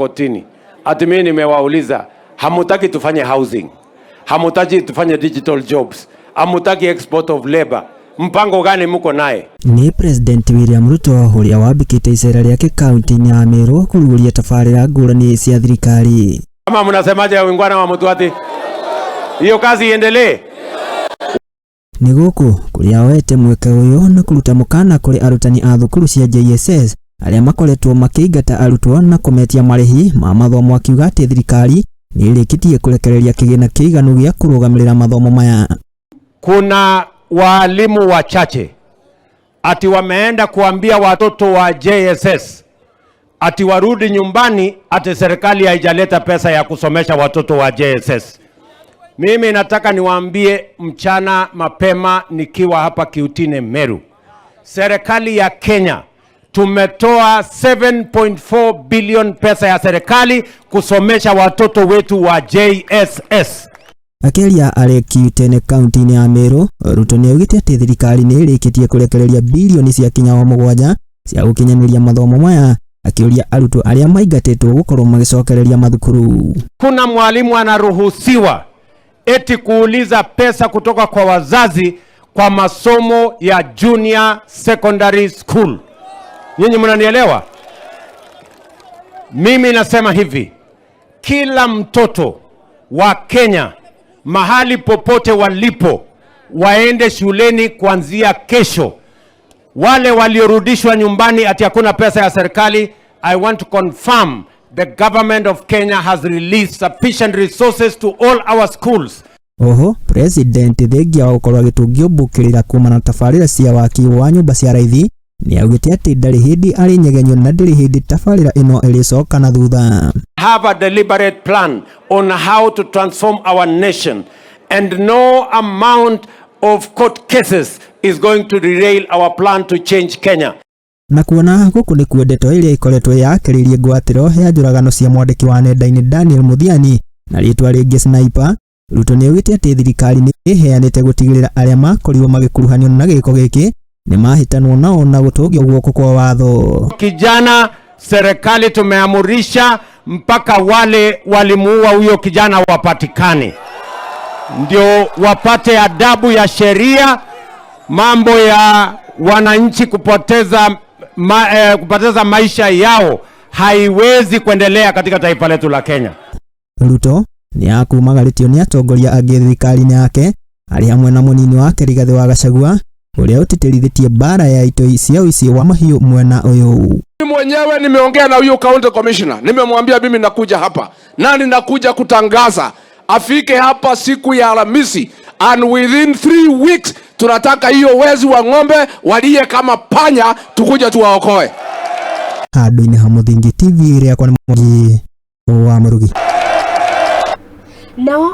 Kotini. Ati mimi nimewauliza, hamutaki tufanye housing, hamutaki tufanye digital jobs, hamutaki export of labor. Mpango gani muko naye? Nĩ President William Ruto ũrĩa wambĩkĩte icera rĩake kaunti-inĩ ya Meru kũrugũria tabarĩra ngũrani cia thirikari. Kama mnasemaje, wingwana wa Mutuati? Hiyo kazi iendelee. Nĩ gũkũ kũrĩa oete mweke ũyũ na kũruta mũkana kũrĩ arutani a thukuru cia JSS arĩa makoretwo makĩingata arutwo na kũmetia marĩhi ma mathomo, akiuga atĩ thirikari nĩ ĩrĩkĩtie kũrekereria kĩgĩna kĩiganu gĩa kũrũgamĩrĩra mathomo maya. Kuna waalimu wachache ati wameenda kuambia watoto wa JSS ati warudi nyumbani, ati serikali haijaleta pesa ya kusomesha watoto wa JSS. Mimi nataka niwaambie mchana mapema nikiwa hapa Kiutine Meru, serikali ya Kenya tumetoa 7.4 billion pesa ya serikali kusomesha watoto wetu wa JSS. Akĩaria arĩ Kiutene kaunti-inĩ ya Meru, Ruto nĩ augĩte atĩ thirikari nĩ ĩrĩkĩtie kũrekereria birioni cia kinya o 7 cia gũkinyanĩria mathomo maya, akĩũria arutwo arĩa maingatĩtwo gũkorwo magĩcokereria mathukuru. Kuna mwalimu anaruhusiwa eti kuuliza pesa kutoka kwa wazazi kwa masomo ya junior secondary school. Nyinyi mnanielewa? Mimi nasema hivi, kila mtoto wa Kenya mahali popote walipo waende shuleni kuanzia kesho. Wale waliorudishwa nyumbani ati hakuna pesa ya serikali, I want to confirm the government of Kenya has released sufficient resources to all our schools. Oho President thengia wa gũkorwo agĩtũngio mbũkĩrĩra kumana na tabarĩra cia waki wa nyũmba cia raithi, nĩ augĩte atĩ ndarĩ hĩndĩ arĩ nyegenyo na ndĩrĩ hĩndĩ tabarĩra ĩno ĩrĩcoka na thutha. Have a deliberate plan on how to transform our nation, and no amount of court cases is going to derail our plan to change Kenya. Na kuona gũkũ nĩkuo ndeto ĩrĩa ĩkoretwo yakĩrĩirie ngwatĩro ya njũragano cia mwandĩki wa nenda-inĩ Daniel Muthiani na rĩtwa rĩngĩ Sniper, Ruto nĩ augĩte atĩ thirikari nĩ ĩheanĩte gũtigĩrĩra arĩa makorirwo magĩkuruhanio na gĩko gĩkĩ nĩ mahĩtanwo nao na gũtũngio guoko kwa watho. Kijana, serikali tumeamurisha mpaka wale walimuua huyo kijana wapatikane, ndio wapate adabu ya sheria. Mambo ya wananchi kupoteza maisha yao haiwezi kuendelea katika taifa letu la Kenya. Ruto nĩ akumagarĩtio nĩ atongoria angĩ thirikari-inĩ yake arĩ hamwe na mũnini wake Rigathĩ wa Gachagua ũrĩa ũtĩtĩrithĩtie mbara ya itoi cia ũici wa mahiũ mwena ũyũ. Mimi mwenyewe nimeongea na huyo county commissioner, nimemwambia mimi nakuja hapa na ninakuja kutangaza afike hapa siku ya Alhamisi, and within 3 weeks tunataka hiyo wezi wa ng'ombe walie kama panya, tukuja tuwaokoe. Handũ-inĩ ha Mũthingi TV, rĩakwa nĩ Mwangi wa Mũrugi. Nao.